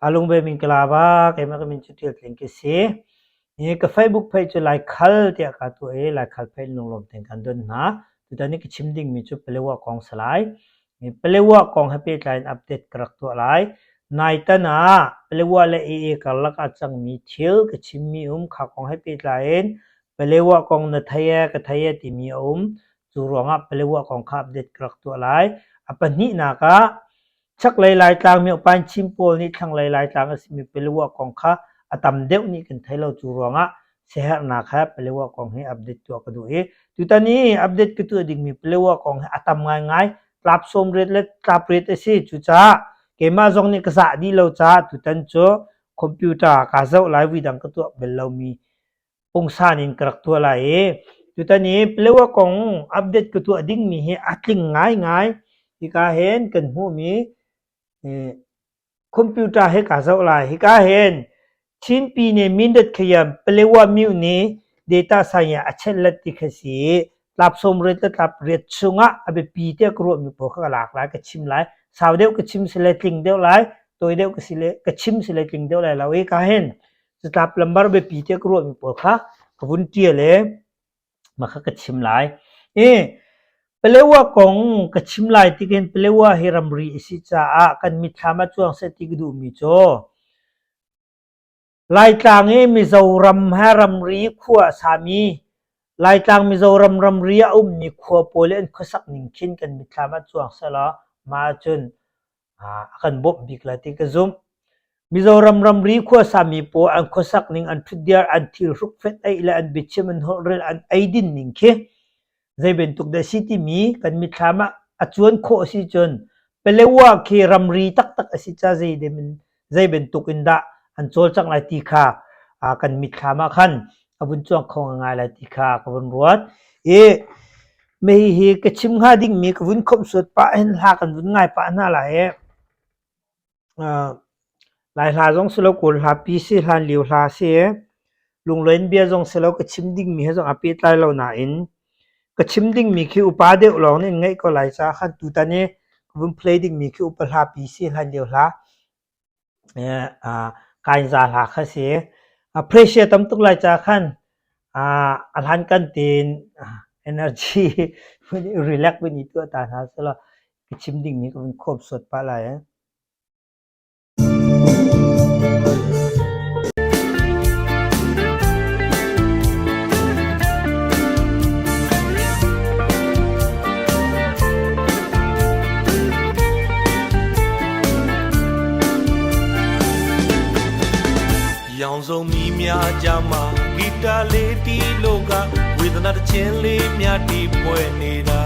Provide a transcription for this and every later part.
Alung ve min kalava keimah ka min cu Tial Tling ka si. Hi ka Facebook page cu Laikhal tiah ka tuah i Laikhal page lunglawm tein kan don hna. Tutan i ka chim dingmi cu Palewa kong si lai. Palewa kong he pehtlai in update ka rak tuah lai. Naitan ah Palewa le AA karlak ah cangmi thil ka chimmi um kha kong he pehtlai in Palewa kong na thei e ka thei e timi a um. Cu ruangah Palewa kong kha update ka rak tuah lai. A pahnihnak ah Chaklei Laitlang miohpain Chin pawl nih thlanglei Laitlang a simi Palewa kong kha a tam deuh nih kan thei lo. Cu ruangah siaherhnak he Palewa kong hi update tuah ka duh i tutan i update ka tuah dingmi Palewa kong hi a tam ngaingai. Tlap sawmriat le tlap riat a si. Cucaah keimah zong nih ka zah dih lo caah tutan cu computer kaa zoh lai vui dang ka tuah bal lomi pungsan in ka rak tuah lai i tutan i Palewa kong update ka tuah dingmi hi a tling ngaingai. Hika hin kan hmuhmi computer he kaa zoh lai. Hika hin Chin Pyine Mindat Khayam Palewa Myu nih data science a chenlet ti kha si i tlap sawmriat le tlap riat chungah a biapi tiah ka ruahmi pawl kha ka lak lai, ka chim lai. Sau deuh ka chim si le tling deuh lai, tawi deuh ka si le ka chim si le tling deuh lai lo i ka hin catlap lambar biapi tiah ka ruahmi pawl kha ka vun ṭial i mah kha ka chim lai. I Palewa kong ka chim lai tikin Palewa hi ramri a si caah kan mitthlam ah cuang seh ti ka duhmi cu Laitlang i Mizoram he ramri khua a sami Laitlang Mizoram ramri ah a ummi khua pawl i an khuasak ning khin kan mitthlam ah cuang sehlaw mah ahcun a kan bawmh bik lai ti ka zumh. Mizoram ramri khuasami pawl an khuasak ning, an ṭhutdiar, an thil hrukfet eih le an biachim, an holhrel, an eidin ning khi zei bantuk dah si timi kan mitthlam ah a cuan khawh a si cun Palewa khi ramri taktak a si ca zei dem in zei bantuk in dah an cawlcangh lai ti kha kan mitthlam ah khan a vun cuang kho ngai lai ti kha ka vun ruat. I mei hi ka chim hnga dingmi ka vun khomhsuat pah hin hla kan vun ngai pah hna lai i Lai hla zong si lo Kawl hla pi si hlan lio hla si lunglen bia zong si lo ka chim dingmi he zong aa pehtlai lo nain ka chim dingmi khi upa deuh lawng nih an ngaih ko lai caah khan tutan i ka vun play dingmi khi upa hla pi si hlan lio hla kainza hla kha si. Pressure tam tuk lai caah khan a hlankan tein energy relax vun i tuah ta hna selaw ka chim dingmi ka vun khawm suat pah lai. ရောင်စုံမီများကြမှာဂီတာလေးတီးလို့ကဝေဒနာတစ်ချင်းလေးများတီးပွဲနေတာ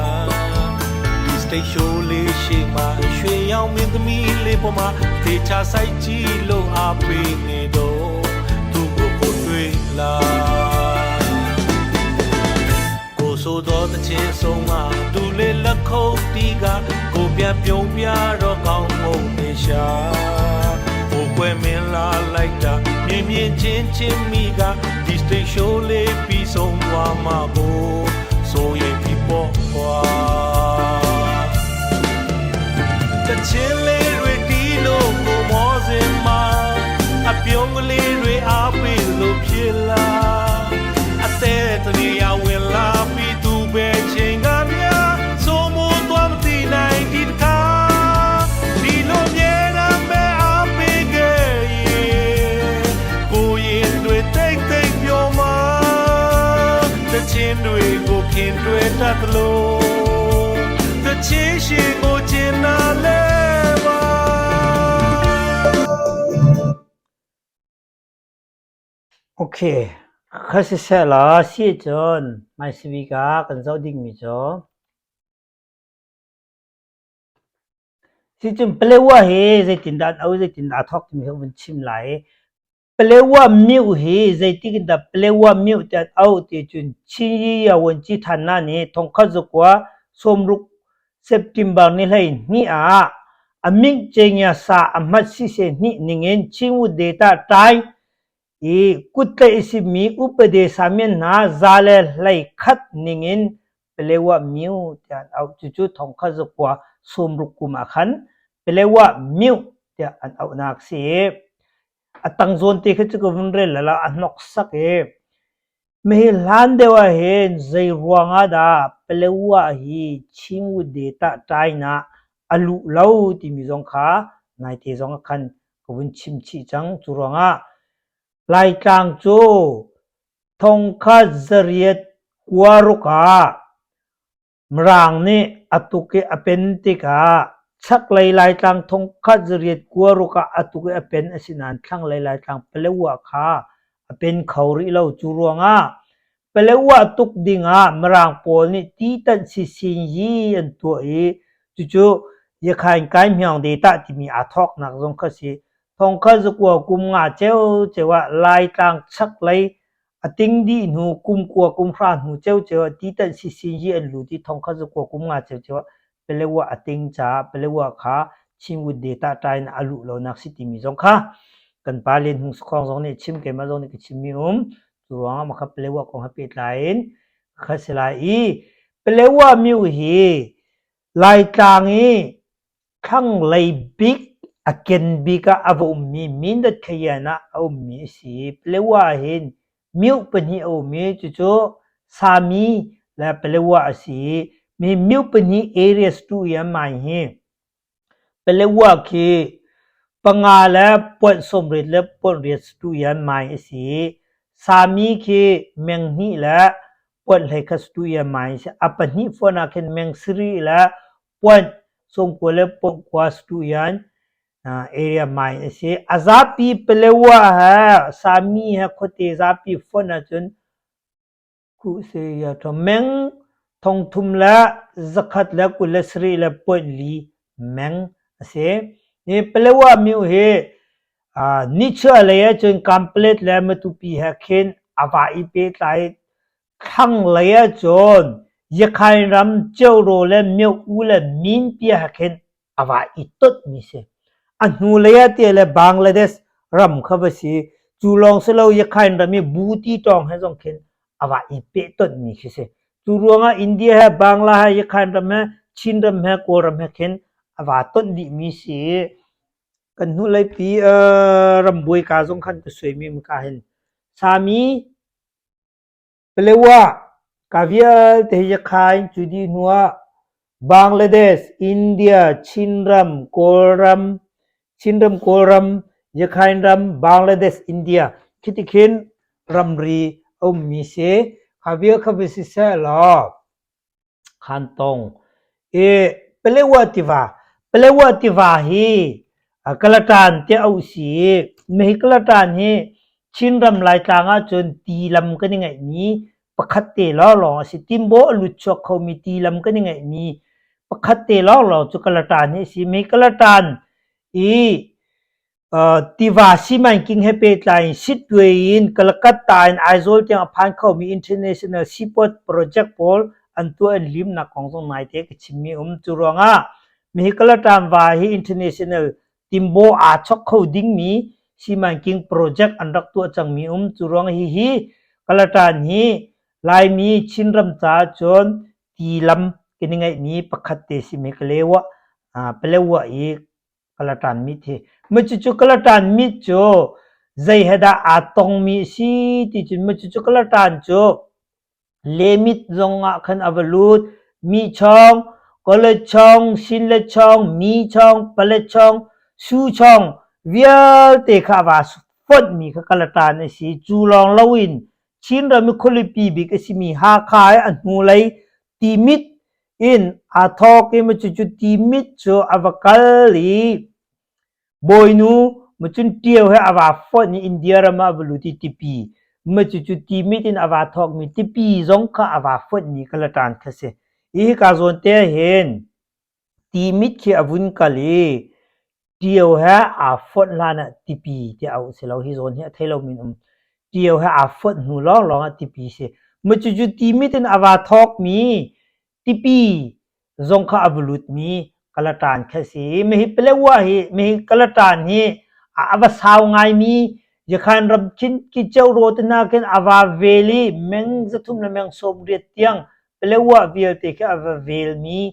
ဒီ stage show လေးရှိမှရွှေရောင်မင်းသမီးလေးပေါ်မှာသေချာဆိုင်ကြည့်လို့အားပေးနေတော့သူ့ကိုကိုတွေ့လာကိုဆိုတော့တချင်းဆုံးမသူလေးလက်ခုပ်တီးကကိုပြန်ပြုံးပြတော့ကောင်းမုံနေရှာကိုွယ်မင်းလာလိုက်တာမြင်မြင်ချင်းချင်းမိကဒီ stage show လေးပြီးဆုံးသွားမှာကိုဆိုရင်ဒီပေါ့ကွာတချင်းလေးတွေတီးလို့ကိုမောစင်မှာအပြုံးကလေးတွေအားပေးလို့ဖြစ်လာအသေးတနေရဝင်လာပြီးသူပဲချိန်ကများဆိုမိုးသွားမသိနိုင်ဒီတခါဒီလိုမြဲတမ်းပဲအားပေးခဲ့ရင်ကိုရင်တွေတိတ်တိတ်ပြောမှာတချင်းတွေကိုခင်တွေ့တတ်လို့တချင်းရှိကိုကျင်နာလဲပါ Okay, kha siseh law si cun hmaisabik ah kan zoh dingmi cu Sicun Palewa hi zeitindah an auh, zeitindah aa thawk timi hi ka vun chim lai. Palewa myu hi zeitik in dah Palewa myu tiah an auh ti cun Chin Yawanci Thanna nih thongkhat zakua sawmruk September ni 12 ah a ming cengya sa a hmat siseh hnih ningin Chinwood Data Tai i kuttlaih a simi upade samian hna 121 ningin Palewa Myu tiah an auh. Cucu thongkhat zakua sawmruk kum ah khan Palewa Myu tiah an auhnak a si. A tang zawn te khi cu ka vun rel la a hnoksak i Mihi hlan deuh ahhin zei ruangah dah Palewa hi Chinwood data ṭain ah a luh lo timi zong kha naite zong ah khan ka vun chim chih cang. Cu ruangah Laitlang cu thongkhat zariat kuaruk ah Mirang nih a tuk i a pen tikah chaklei Laitlang thongkhat zariat kuaruk ah a tuk i a pen a si nain thlanglei Laitlang Palewa kha a pen kho rih lo. Cu ruangah Palewa tuk dingah Mirang pawl nih titanh sisinyi an tuah i cucu Yakhain Kai Hmiang Detah timi aa thawknak zong kha si. Thongkhat zakua kum nga ceuceu ah Laitlang chaklei A ting dih hnu kum kua kum hra hnu ceuceu ah titanh sisinyi an lut i thongkhat zakua kum nga ceuceu ah Palewa a ting caah Palewa kha Chinwood data ṭai in a luh lonak si timi zong kha kan pa Lian Hmung Sakhong zong nih a chim, keimah zong nih ka chimmi um. Cu ruangah mah kha Palewa kong he pehtlai in kha si lai i Palewa myu hi Laitlang i thlanglei bik a ken bik ah a va ummi Mindat Khayan ah a ummi a si. Palewa ah hin myu pahnih a um i cucu Sami le Palewa a si i mi myu pahnih areas tu i an mai hi Palewa khi panga le point sawmriat le point riat tu i an mai a si i Sami khi meng hnih le point hleikhat tu i an mai a si. A pahnih fonh ah khin meng sarih le point sawmkua le point kua tu i an area mai a si. A zapi Palewa he Sami he khuate zapi fonh ahcun Meng thongthum le zakhat le 27 le point li meng a si. Hi Palewa myu hi nichuahlei ahcun Kanpalet le Matupi he khin a va i pehtlai. Thlanglei ahcun Yakhain ram Ceuro le Myo-u le Minpia he khin a va i tonhmi si. A hnulei ah tiah le Bangladesh ram kha va si. Cu lawng si lo Yakhain ram i Buti tawng he zong khin a va i pehtonhmi khi si. Cu ruangah India he Bangla he Yakhain ram he Chin ram he Kawlram he khin a va tonh dihmi si. Kan hnulei pi rambuai ka zong khan ka suaimi ka hin Sami Palewa ka vialte hi Yakhain cu dih hnuah Bangladesh, India, Chinram, Kawlram, Chinram, Kawlram, Yakhain ram, Bangladesh, India khi ti khin ramri a ummi si. Kha vial kha va siseh law Khantong i Palewa tiva Palewa tiva hi Kalatan tiah auh si i mihi Kalatan hi Chinram Laitlang ahcun tilam kan i ngeihmi pakhat te lawnglawng a si. Timbaw a lut chuak khomi tilam kan i ngeihmi pakhat te lawnglawng cu Kalatan hi a si. Mihi Kalatan i Tiva simanking he pehtlai in Sittwe in Kolkata in Aizawl tiang a phan khomi International Seaport Project pawl an tuah an limnak kong zong naite ka chimmi um. Cu ruangah mihi Kalatan va hi International timbaw aa chok kho dingmi simanking project an rak tuah cangmi um. Cu ruang hihi Kalatan hi Laimi Chinram caah cun tilam kan i ngeihmi pakhat te simi Kalewa Palewa i Kalatan mit hi. Cucu Kalatan mit cu zei he dah aa tongmi a si ti cun cucu Kalatan cu lemit zong ah khan a va lut. Mi chong, kawlet chong, sinlet chong, mi chong, palet chong, su chong vialte kha a va fonhmi kha Kalatan a si. Cu lawng loin Chinram i khualipi bik a simi Hakha i a hnulei Timit in aa thawk i cucu Timit cu a va kal i bawinu macun Ṭio he a vaa fonh i India ram ah a va lut i tipi cucu Timit in a vaa thawkmi tipi zong kha a vaa fonhmi kha Laṭan kha si. Hi hika zawn te ah hin Timit khi a vun kal i Ṭio he aa fonh hlan ah tipi tiah auh a si lo. Hi zawn hi a thei lomi an um. Ṭio he aa fonh hnu lawnglawng ah tipi a si. Cucu Timit in a vaa thawkmi tipi zong kha a va lutmi Kalatan khi a si. Mihi Palewa hi, mihi Kalatan hi a va sau ngaimi Yakhan ram khin ki Ceuro te hna khin a va vel i meng 300 le meng 80 tiang Palewa vialte khi a va velmi.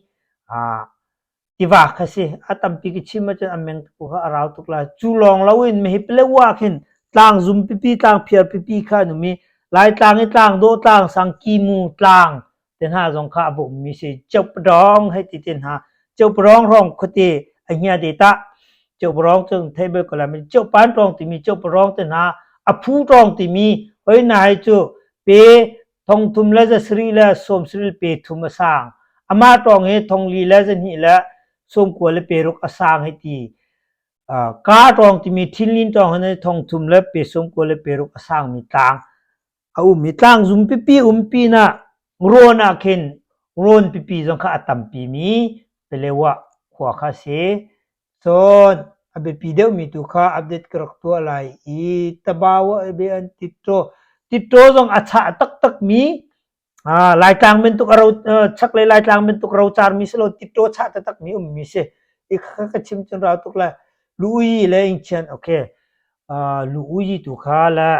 Tiva kha si. A tampi ka chim ahcun a meng tuk kha a rau tuk lai. Cu lawng loin mihi Palewa khin tlang zum pipi, tlang phiar pipi kha an um i Laitlang i tlang dawh tlang, sangkimu tlang te hna zong kha a va ummi si. Ceukpadawng hei ti te hna. Ceukpadawng hrawng khuate a hnia te tah. Ceukpadawng cu thei bal ko lai. Ceukpan ṭawng timi ceukpadawng te hna, a phu ṭawng timi hoi hna hi cu pe thong thum le 7 le 70 pe thum a sang. Amah ṭawng hi thong li le 2 le 90 le pe ruk a sang hei ti. Ka ṭawng timi thinlin ṭawng hi thong thum le pe 90 le pe ruk a sangmi tlang a um i tlang zum pipi um pinah rawn ah khin rawn pipi zong kha a tampi mi Palewa khua kha a si. Cun a biapi deuhmi tu kha update ka rak tuah lai i Tabawa be an Titṭaw Titṭaw zong a chah taktakmi Laitlang bantuk a ro chaklei Laitlang bantuk rocarmi si lo Titṭaw chah taktakmi ummi si. I kha ka chim cun rau tuk lai. Lu-ui le Ingchian okay. Lu-ui tu kha le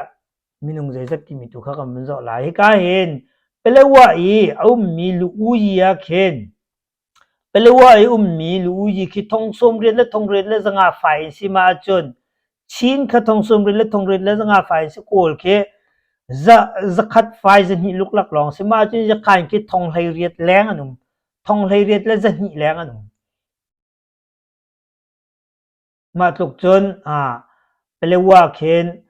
minung zeizat timi tu kha kan vun zoh lai. Hika hin Palewa i a ummi lu-ui ah khin Palewa i ummi lu-ui khi thong 80 le 8 le 500 fai in si ma ahcun Chin kha thong 80 le 8 le 500 fai in si Kawl khi 100 fai 2 luklak lawng si ma ahcun Yakhain khi thong 18 leng an um. Thong 18 le 2 leng an um. Mah tluk cun Palewa khin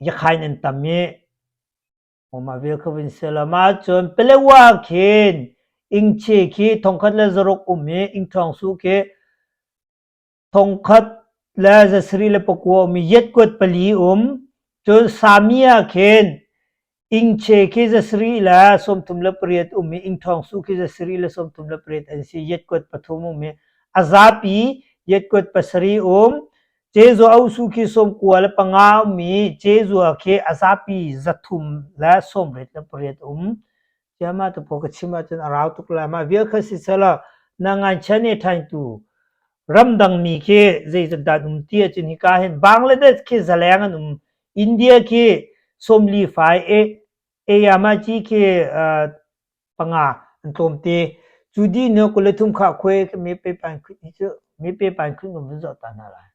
Yakhain an tam i mah vial kha vun si lo. Mah cun Palewa khin Ingche khi thongkhat le zaruk um i Ingṭhawngsu khi thongkhat le 7 le pakua um i Yetkuat pali um. Cun Sami ah khin Ingche khi 7 le 38 um i Ingṭhawngsu khi 7 le 38 an si. Yetkuat pathum um i a zapi yetkuat pasarih um. Cezua ausu khi 95 um i Cezua khi a zapi 300 le 88 um. Ciama tu pawl ka chim ahcun a rau tuk lai. Mah vial kha si selaw na ngainchian i ṭhaingtu ramdang mi khi zeizat dah an um ti ahcun hika hin Bangladesh khi zaleng an um. India khi 40 fai Ayamachi khi panga an tlawm te. Cu dih hnu 23 khah khuai khi me pe pan khut hi cu me pe pan khut kan vun zoh ta hna lai.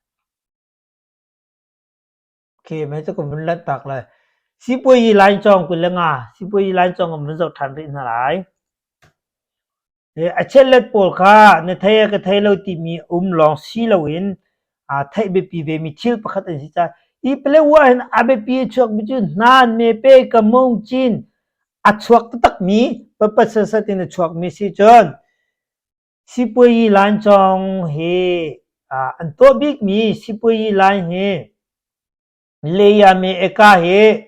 Okay, me cu kan vun lanh tak lai. Sipuayi line cawng 25, sipuayi line cawng kan vun zoh ṭhan rih hna lai. A chelet pawl kha na thei a ka thei lo timi um lawng si loin aa theih biapi vemi thil pakhat an si caah hi Palewa hin a biapi a chuakmi cu hnan me pe ka mung cin a chuak taktakmi papat sasat in a chuakmi si cun sipuayi lancawng hi an tuah bikmi sipuayi line hi Leia me eka hi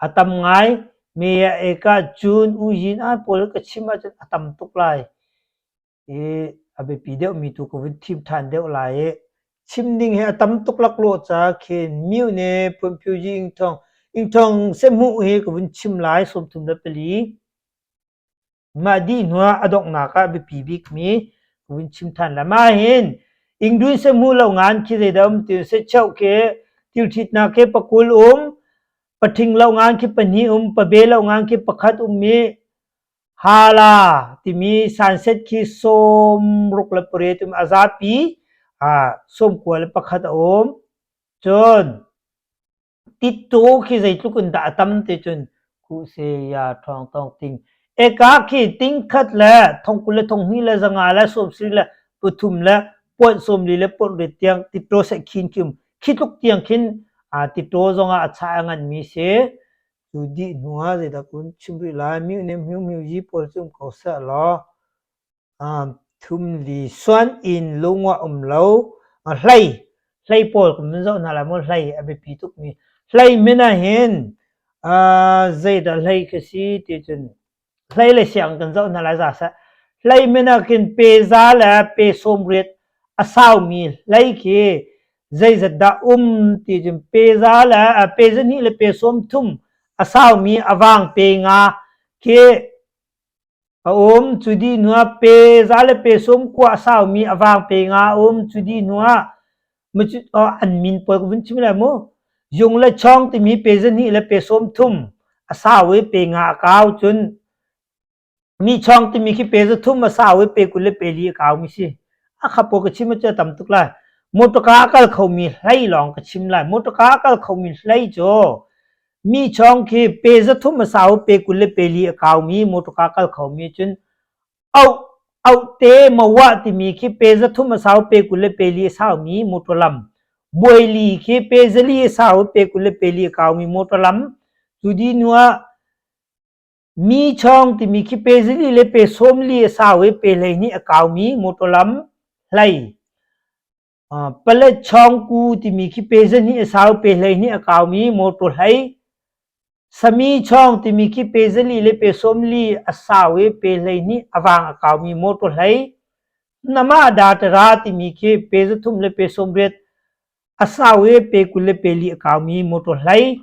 a tam ngai. Me eka cun uyin a pawl ka chim ahcun a tam tuk lai. I a biapi deuhmi tu ka vun thim ṭhan deuh lai i chim ding hi a tam tuk laklawh caah khin myu ne phunphiu yi ingthong ingthong sehhmuh hi ka vun chim lai 34. Mah dih hnuah a donghnak ah biapi bikmi ka vun chim ṭhan lai. Mah hin ingdun sehhmuh lo ngan khi zeidah um ti secheuh khi thilṭhitnak khi pakul um, paṭhing lo ngan khi pahnih um, pabe lo ngan khi pakhat um i hala timi sunset khi 68 um a zapi 91 a um. Cun Tittu khi zeitluk in dah a tam ti cun kuhse ya ṭhawng tawng ting. Eka khi ting khat le thong kul le thong hnih le zanga le 70 le pathum le puan 40 le puan riat tiang titṭaw seh khin khi um. Khi tluk tiang khin titṭaw zongah a chah a nganmi si. Cu dih hnu ah zeidah kun chim rih lai. Myu ne myu myu yi pawl cu um ko seh law. Thum li suan inn lung ah um lo. Hlei hlei pawl kan vun zoh hna lai maw hlei a biapi tukmi. Hlei min ah hin zeidah hlei ka si ti cun hlei le siang kan zoh hna lai za seh. Hlei min ah khin pe za le pe 80 a saumi hlei khi zeizat dah um ti cun pe za le pe 2 le pe 30 a saumi a vang pe nga khi A um. Cu dih hnuah pe za le pe 90 a saumi a vang pe nga a um. Cu dih hnuah an min pawl ka vun chim lai mu. Yung le chawng timi pe 2 le pe 30 a sau i pe nga a kau cun mi chawng timi khi pe 300 a sau i pe 24 a kaumi si. A khap ko ka chim cu a tam tuk lai. Motorka a kal khomi hlei lawng ka chim lai. Motorka a kal khomi hlei cu mi chawng khi pe 300 a sau pe 24 a kaumi motorka kal khomi cun auh auhte mawah timi khi pe 300 a sau pe 24 a saumi motor lam buaili khi pe 400 a sau pe 24 a kaumi motor lam cu di hnu ah Mi chawng timi khi pe 4 le pe 40 a sau i pe 12 a kaumi motor lam hlei. Palet chawngku timi khi pe 2 a sau pe 12 a kaumi motor hlei. Sami chawng timi khi pe 4 le pe 40 a sau i pe 12 a vang a kaumi motor hlei. Nama datara timi khi pe 3 le pe 80 a sau i pe 24 a kaumi motor hlei.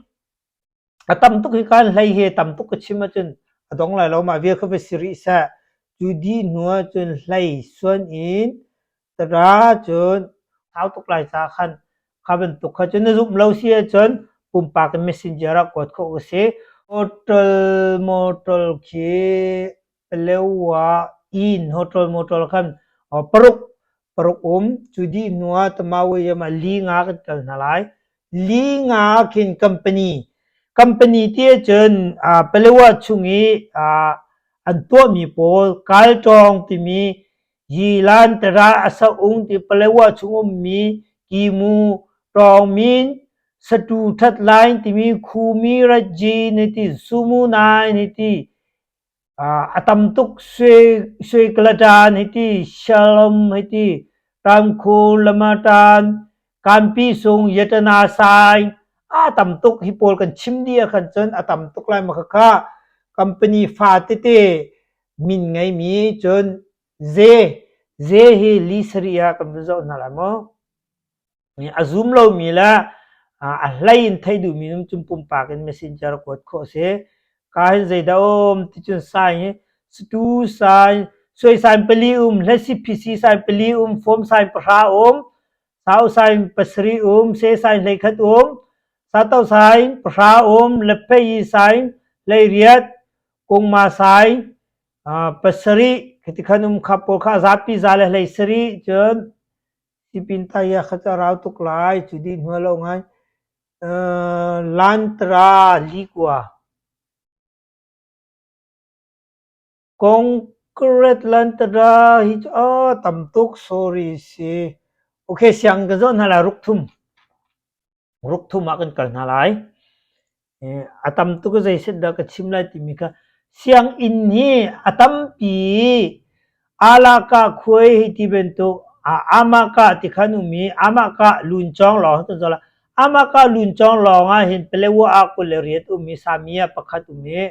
A tam tuk hi kaan hlei hi tam tuk ka chim ahcun a dong lai lo mah vial kha va si rih seh. Cu dih hnu ahcun hlei suan in tara cun thau tuk lai ca khan kha bantuk kha cun na zumh lo si ahcun pumpak in messenger ah kuat khawh ka si. Hotel motor khi Palewa inn hotel motor khan paruk paruk um cu dih hnu ah Tamawi ah li nga kan kal hna lai. Li nga khin company company ti ahcun Palewa chung i an tuahmi pawl Kaltawng timi Yilan Tara Asaung ti Palewa chung ummi Kimu Tawngmin Satu That Line timi Khumi Ratji ni ti Sumu Nai ni ti A tam tuk Suikalatan hei ti, Shalom hei ti, Tamkhur, Lamatan, Kanpi sung, Yatana Sai, a tam tuk hi pawl kan chim dih ahkhan cun a tam tuk lai ma khakha company fa tete min ngeimi cun ze ze hi li sarih ah kan vun zoh hna lai maw? A zum lomi le a hlei in theih duhmi um cun pumpak in messenger kuat khawh a si. Ka hin zeidah um ti cun sign hi stu sign, suai sign pali um, hlasi phisi sign pali um, form sign pahra um, sau sign pasarih um, se sign 11 um, sato sign pahra um, lephei sign 18, kungma sign pasarih, khiti khan um kha pawl kha zapi za le 17 cun Sipin taya kha cu a rau tuk lai. Cu dih hnu a lo ngai. Lantra likua. Concrete lantra hi cu a tam tuk. Sorry si. Okay, siang ka zoh hna lai ruk thum. Ruk thum ah kan kal hna lai. A tam tuk i zeiset dah ka chim lai timi kha sianginn hi a tampi alaka khuai hei ti bantuk amaka ti khan um i amaka luncawng lawng kan zoh lai. Amaka luncawng lawng ah hin Palewa ah 28 um i Sami ah pakhat um i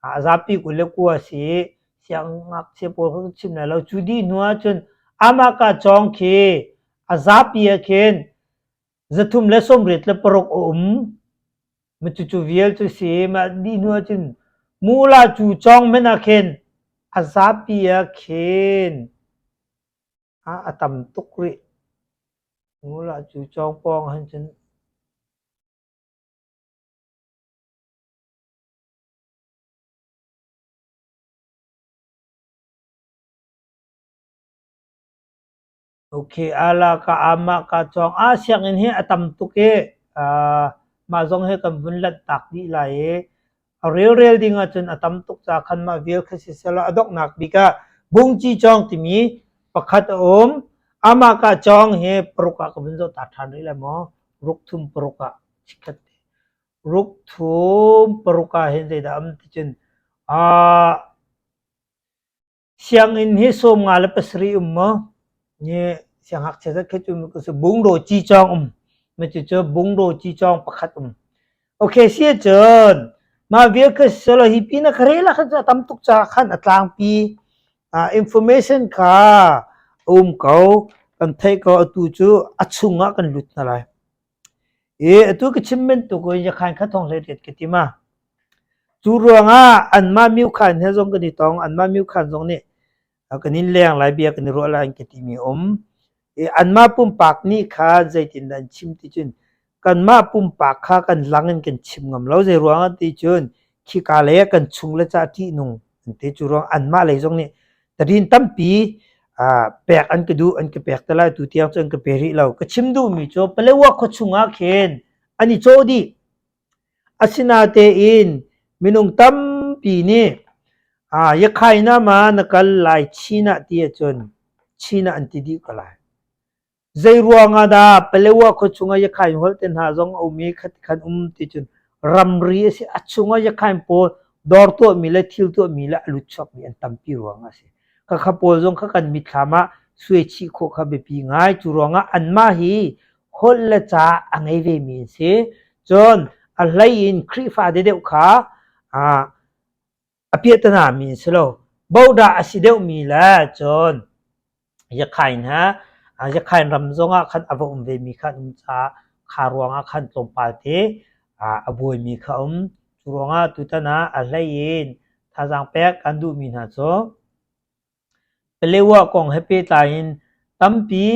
a zapi 29 a si i siangngakchia pawl kha ka chim lai lo. Cu dih hnu ahcun amaka cawng khi a zapi ah khin 386 a um. Cucu vial cu si. Mah dih hnu ahcun mula cu cawng men ah khin a zapi ah khin a tam tuk rih. Mula cu cawng pawng ahhin cun Okay, ala ka amah ka cawng. Ah, sianginn hi a tam tuk i uh, mah zong hi kan vun lanh tak dih lai i a relrel ding ahcun a tam tuk ca khan mah vial kha si selaw a donghnak bik ah bungci cawng timi pakhat a um. Amah ka cawng hi paruk ah ka vun zoh ta ṭhan rih lai maw? Ruk thum paruk ah chikkhat te. Ruk thum paruk ah hin zeidah um ti cun ah Sianginn hi 57 um maw? Ni siangngakchia zat khi cu bungro ci cawng um. Ma cucu bungro ci cawng pakhat um. Okay, si ahcun mah vial kha silo hi pin ah ka rel ah khan a tam tuk caah khan a tlangpi information kha a um ko. Kan theih ko atu cu a chung ah kan lut hna lai. I atu ka chim bantuk in Yakhan kha thong hlei riat ka tim ah. Cu ruangah anmah miukhan he zong kan i tong. Anmah miukhan zong nih kan in leng lai bia kan i ruah lai an ka timi a um. I anmah pumpak nih khan zeitindah an chim ti cun kanmah pumpak kha kan lang in kan chim ngam lo. Zei ruangah ti cun khika lei ah kan chung le ca ṭihnung an ti. Cu ruang anmah lei zong nih tarin tampi Pek an ka duh, an ka pek te lai, tu tiang cu an ka pe rih lo. Ka chim duhmi cu Palewa khua chungah khin an i cawh dih. Asinatein minung tampi nih Yakhaina ma na kal lai Chin ah ti ahcun Chin ah an ti dih ko lai. Zeiruang ah dah Palewa khua chungah Yakhain holh te hna zong a um i khat khan um ti cun ramri a si. A chungah Yakhain pawl dawr tuahmi le thil tuahmi le a lut chuakmi an tampi ruangah a si. Khakha pawl zong kha kan mitthlam ah suai chih khawh kha biapi ngai. Cu ruangah anmah hi holh le ca a ngei vemi an si. Cun a hlei in Khrihfa deuhdeuh kha a piahtana mi an si lo. Bodah a si deuhmi le cun Yakhain ha Yakhain ram zongah khan a va um vemi kha an um caah kha ruangah khan tlawmpal te a buaimi kha a um. Cu ruangah tutan ah a hlei in thazaang pek kan duhmi hna cu Palewa kong he pehtlai in tampi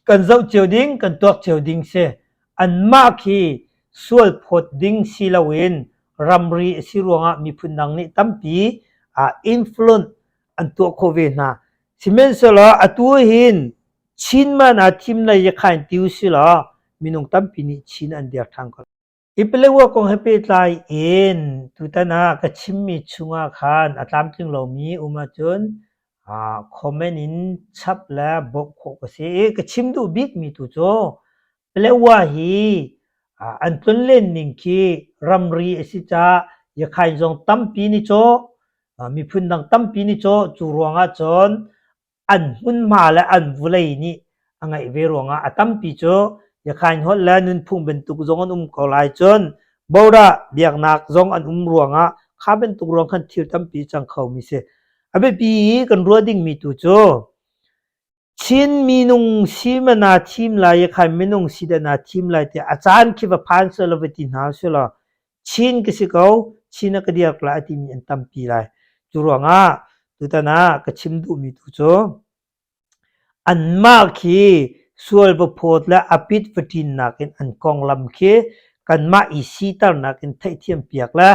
kan zoh cio ding, kan tuak cio ding si. Anmah khi sual phawt ding si loin ramri a si ruangah miphun dang nih tampi influence an tuah khawh ve hna. Sihmanhsehlaw atu hin Chin man aa thim lai yakhain ti usilaw minung tampi nih Chin an dir ṭhan ko. Hi Palewa kong he pehtlai in tutan ah ka chimmi chungah khan a tlamtling lomi um ahcun comment in chap le bawmh khawh ka si i ka chim duh bikmi tu cu Palewa hi an tlonlen ning khi ramri a si caah Yakhain zong tampi nih caw, miphun dang tampi nih caw, cu ruangah cun an hmunhma le an vulei nih a ngeih ve ruangah a tampi cu Yakhain holh le nunphung bantuk zong an um ko lai. Cun Borah biaknak zong an um ruangah kha bantuk ruang khan thil tampi cang khomi si. A biapi i kan ruah dingmi tu cu Chin minung si ma naa thim lai, Yakhain minung si dah naa thim lai tiah a caan khi va phan selaw va ti hna usih Chin ka si ko, Chin a ka dirk lai a timi an tampi lai. Cu ruangah tutan ah ka chim duhmi tu cu anmah khi sual va phawt le a pit va ṭinnak in an konglam khi kanmah i siternak in theihthiam piak le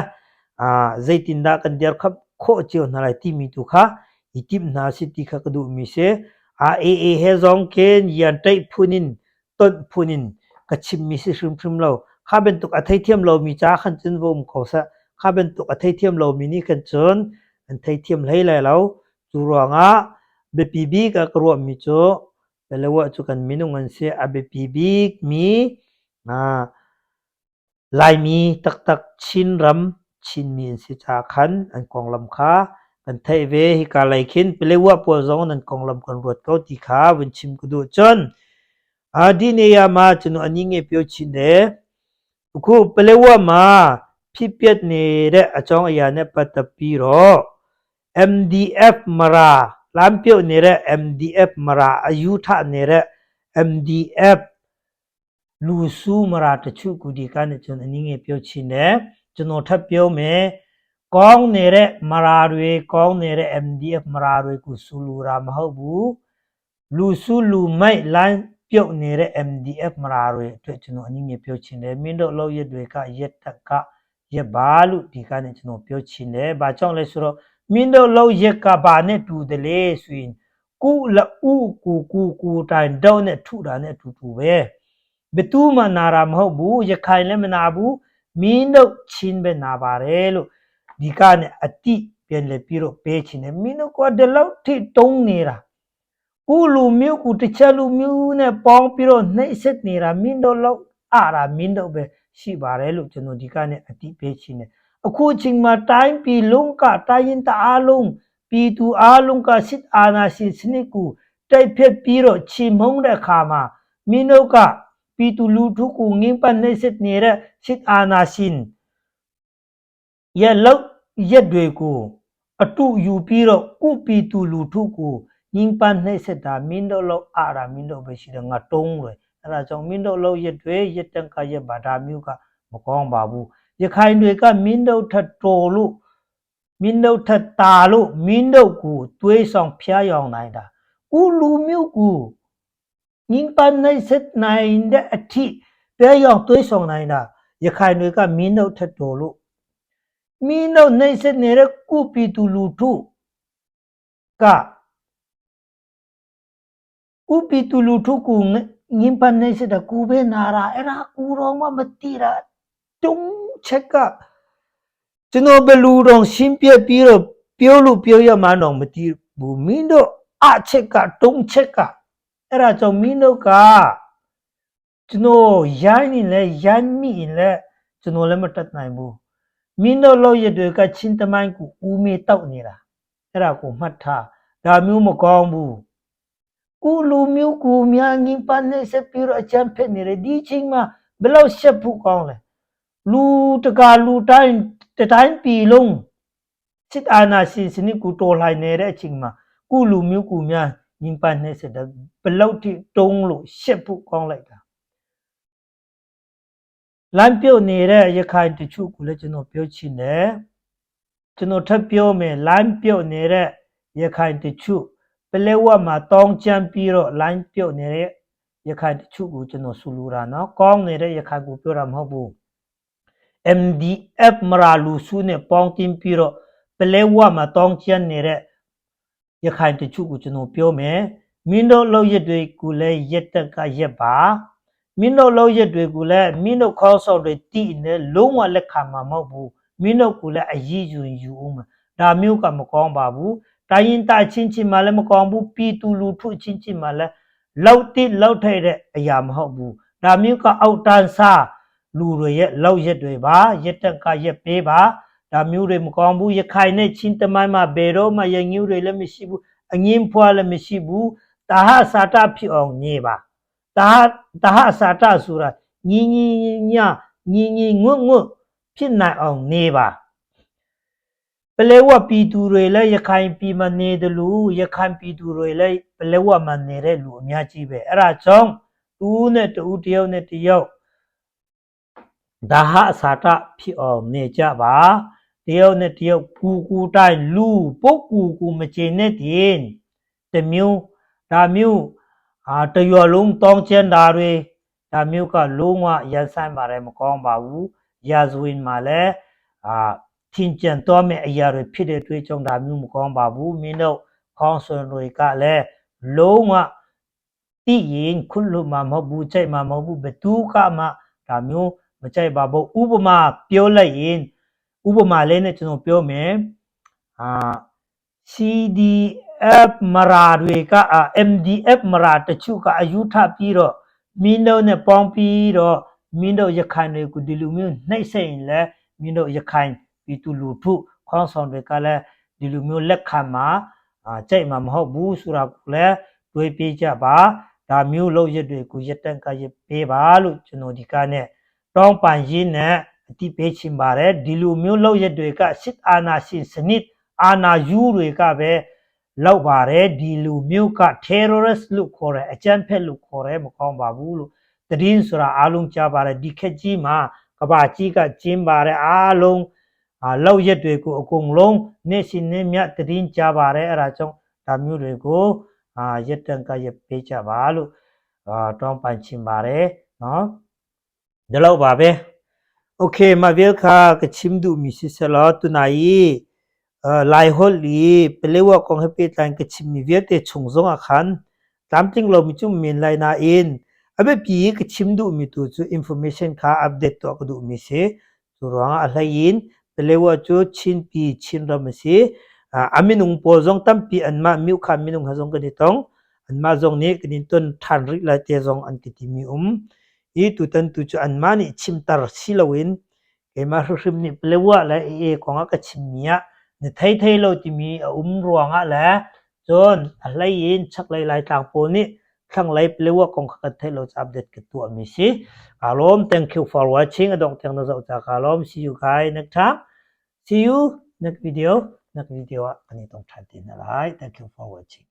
zeitindah kan dirkhamh khawh cio hna lai timi tu kha i timh hna si ti kha ka duhmi si. AA he zong khin yan ṭaih phun in tonh phun in ka chimmi si hrimhrim lo. Kha bantuk a theithiam lomi ca khan cun va um ko seh. Kha bantuk a theithiam lomi nih khan cun an theithiam hlei lai lo. Cu ruangah biapi bik ah ka ruahmi cu Palawa cu kan minung an si. A biapi bikmi Laimi taktak Chinram Chinmi an si caah khan an konglam kha kan theih ve. Hika lei khin Palewa pawl zong nan konglam kan ruat ko ti kha vun chim ka duh. Cun Dineyama cunu ani nge pio chin de ukhu Palewa ma phipiat ne de achong aya ne patapi ro MDF Mara Lampio ne re MDF Mara ayu tha ne re MDF Lusu Mara tachu kudi ka ne chun ani nge pio chin de chuno that pio me kong ne re Mara rwe kong ne re MDF Mara rwe ku sulu ra ma ho bu Lusu lu mai lan pio ne re MDF Mara rwe twe chuno ani nge pio chin de min do lo ye dwe ka yet ta ka ye ba lu ti ka ne chuno pio chin de ba chong le suro min do lo ye ka ba ne tu de le suin ကုလဥကူကူကူတိုင်တော့နဲ့ထုတာနဲ့အတူတူပဲဘသူမှနာတာမဟုတ်ဘူးရခိုင်လည်းမနာဘူးမင်းတို့ချင်းပဲနာပါတယ်လို့ဒီကနဲ့အတိပြန်လေပြီးတော့ပေးချင်တယ်မင်းတို့ကဒီလောက်ထိတုံးနေတာကုလူမျိုးကူတချက်လူမျိုးနဲ့ပေါင်းပြီးတော့နှိပ်စက်နေတာမင်းတို့လောက်အားတာမင်းတို့ပဲရှိပါတယ်လို့ကျွန်တော်ဒီကနဲ့အတိပေးချင်တယ်အခုအချိန်မှာတိုင်းပြည်လုံးကတိုင်းရင်တအားလုံး ပြည်သူအားလုံးကစစ်အာဏာရှင်စနစ်ကိုတိုက်ဖျက်ပြီးတော့ချေမှုန်းတဲ့အခါမှာမင်းတို့ကပြည်သူလူထုကိုငင်းပတ်နှိပ်စက်နေတဲ့စစ်အာဏာရှင်ရဲ့လုပ်ရက်တွေကိုအတုယူပြီးတော့ကိုပြည်သူလူထုကိုညှဉ်းပန်းနှိပ်စက်တာမင်းတို့လောက်အားတာမင်းတို့ပဲရှိတယ်ငါတုံးတယ်အဲ့ဒါကြောင့်မင်းတို့လောက်ရက်တွေရက်တန်ကရက်ဘာဒါမျိုးကမကောင်းပါဘူးရခိုင်တွေကမင်းတို့ထက်တော်လို့ မင်းတို့ထက်တာလို့မင်းတို့ကိုသွေးဆောင်ဖျားယောင်နိုင်တာဥလူမျိုးကိုညင်ပန်းနိုင်စက်နိုင်တဲ့အထိဖျားယောင်သွေးဆောင်နိုင်တာရခိုင်တွေကမင်းတို့ထက်တော်လို့မင်းတို့နိုင်စက်နေတဲ့ကုပီတူလူထုက ကိုပြည်သူလူထုကိုညင်ပန်းနေစတဲ့ကိုပဲနာရာအဲ့ဒါကိုတော့မှမတိတာတုံးချက်ကကျွန်တော်ဘလူတော့ရှင်းပြပြီးတော့ပြောလို့ပြောရမှတော့မတိဘူးမင်းတို့အချက်ကတုံးချက်ကအဲ့ဒါကြောင့်မင်းတို့ကကျွန်တော်ရိုင်းနေလဲရိုင်းမိရင်လဲကျွန်တော်လည်းမတတ်နိုင်ဘူးမင်းတို့လောက်ရတွေကချင်းတမိုင်းကိုဦးမေတောက်နေတာအဲ့ဒါကိုမှတ်ထားဒါမျိုးမကောင်းဘူးကိုလူမျိုးကိုများငင်းပန်းနေစပြီးတော့အချမ်းဖြစ်နေတယ်ဒီချိန်မှာဘယ်လောက်ရှက်ဖို့ကောင်းလဲလူတကာလူတိုင်းတတိုင်းပြည်လုံးစစ်အာဏာရှင်စနစ်ကိုတော်လှန်နေတဲ့အချိန်မှာကိုလူမျိုးကိုများငင်းပန်းနေစတဲ့ဘယ်လောက်ထိတုံးလို့ရှက်ဖို့ကောင်းလိုက်တာလမ်းပြုတ်နေတဲ့ရခိုင်တချို့ကိုလည်းကျွန်တော်ပြောချင်တယ်ကျွန်တော်ထပ်ပြောမယ်လမ်းပြုတ်နေတဲ့ရခိုင်တချို့ပလဲဝမှာတောင်းချမ်းပြီးတော့လမ်းပြုတ်နေတဲ့ရခိုင်တချို့ကိုကျွန်တော်ဆူလိုတာနော်ကောင်းနေတဲ့ရခိုင်ကိုပြောတာမဟုတ်ဘူး MDF မရာလူစုနဲ့ပေါင်းတင်ပြီးတော့ပလဲဝမှာတောင်းချမ်းနေတဲ့ရခိုင်တချို့ကိုကျွန်တော်ပြောမယ်မင်းတို့လောက်ရက်တွေကိုလည်းရက်တက်ကရက်ပါမင်းတို့လောက်ရက်တွေကိုလည်းမင်းတို့ခေါင်းဆောင်တွေတိနေလုံးဝလက်ခံမှာမဟုတ်ဘူးမင်းတို့ကလည်းအရေးယူယူဦးမှာဒါမျိုးကမကောင်းပါဘူးတိုင်းရင်တာချင်းချင်းမှလည်းမကောင်းဘူးပြည်သူလူထုချင်းချင်းမှလည်းလောက်တိလောက်ထိုက်တဲ့အရာမဟုတ်ဘူးဒါမျိုးကအောက်တန်းစားလူတွေရဲ့လောက်ရက်တွေပါရက်တက်ကရက်ပေးပါဒါမျိုးတွေမကောင်းဘူးရခိုင်နဲ့ချင်းတမိုင်းမှာဘယ်တော့မှရငူးတွေလည်းမရှိဘူးအငင်းဖွားလည်းမရှိဘူးတာဟစာတဖြစ်အောင်နေပါတာဟတာဟစာတဆိုတာညီညီညာညီညီငွတ်ငွတ်ဖြစ်နိုင်အောင်နေပါပလဲဝပြည်သူတွေလည်းရခိုင်ပြည်မှာနေတယ်လို့ရခိုင်ပြည်သူတွေလည်းပလဲဝမှာနေတဲ့လူအများကြီးပဲအဲ့ဒါကြောင့်တူးနဲ့တူးတယောက်နဲ့တယောက်ဒါဟစာတဖြစ်အောင်နေကြပါတယောက်နဲ့တယောက်ကူကူတိုင်းလူပုတ်ကူကူမကျေနဲ့တင်တမျိုးဒါမျိုးအာတရွာလုံးတောင်းချင်တာတွေဒါမျိုးကလုံးဝရန်ဆိုင်ပါတယ်မကောင်းပါဘူးရာဇဝင်မှာလည်းအာထင်ကြံတော့မဲ့အရာတွေဖြစ်တဲ့အတွက်ကြောင့်ဒါမျိုးမကောင်းပါဘူးမင်းတို့ခေါင်းဆွန်တွေကလည်းလုံးဝတိရင်ခွလို့မှာမဟုတ်ဘူးကြိုက်မှာမဟုတ်ဘူးဘသူကမှဒါမျိုးမကြိုက်ပါဘူးဥပမာပြောလိုက်ရင်ဥပမာလေးနဲ့ကျွန်တော်ပြောမယ်အာ CDF မရာတွေက MDF မရာတချို့ကအယူထပြီးတော့မင်းတို့နဲ့ပေါင်းပြီးတော့မင်းတို့ရခိုင်တွေကိုဒီလိုမျိုးနှိပ်စက်ရင်လည်းမင်းတို့ရခိုင်ပြည်သူလူထုခေါင်းဆောင်တွေကလည်းဒီလိုမျိုးလက်ခံမှာအာကြိုက်မှာမဟုတ်ဘူးဆိုတာကိုလည်းတွေးပေးကြပါဒါမျိုးလို့ရက်တွေကိုရက်တန့်ကရက်ပေးပါလို့ကျွန်တော်ဒီကနေ့တောင်းပန်ရင်းနဲ့အတိပေးချင်ပါတယ်ဒီလိုမျိုးလို့ရက်တွေကစစ်အာဏာရှင်စနစ်အာဏာယူတွေကပဲလောက်ပါတယ်ဒီလူမျိုးက terrorist လို့ခေါ်တယ်အကြမ်းဖက်လို့ခေါ်တယ်မကောင်းပါဘူးလို့တည်င်းဆိုတာအားလုံးကြားပါတယ်ဒီခက်ကြီးမှာကဘာကြီးကကျင်းပါတယ်အားလုံးအာလောက်ရက်တွေကိုအကုန်လုံးနေ့ရှင်နေ့မြတ်တည်င်းကြားပါတယ်အဲ့ဒါကြောင့်ဒါမျိုးတွေကိုအာရက်တန်ကရက်ပေးကြပါလို့အာတောင်းပန်ချင်ပါတယ်နော်ဒီလောက်ပါပဲ Okay မဝေခါကချင်ဒူမီစီဆလာတူနိုင်lai hol i pelewa kong he pe tlan ka chim mi vialte chung zong ah khan tlamtling lo mi cu men lai nain a biapi ka chim duh mi tu cu information kha update tuah ka duh mi si cu ruangah a hlei in pelewa cu Chinpi Chinram a si a minung pawl zong tampi anmah miukha minung ha zong kan i tong anmah zong nih kan in ton ṭhan rih lai te zong an ti timi um i tutan tu cu anmah nih chimter si loin keimah hrimhrim nih Palewa le AA kong ah ka chimmi ah na thei thei lo timi a um ruangah le cun a hlei in chaklei Laitlang pawl nih thlanglei Palewa kong kha kan theih lo ca update ka tuahmi si. Kaa lawm. Thank you for watching. A dongh tiang na zoh ca kaa lawm. See you guys next time. See you next video. Next video ah kan i tong ṭhan te hna lai. Thank you for watching.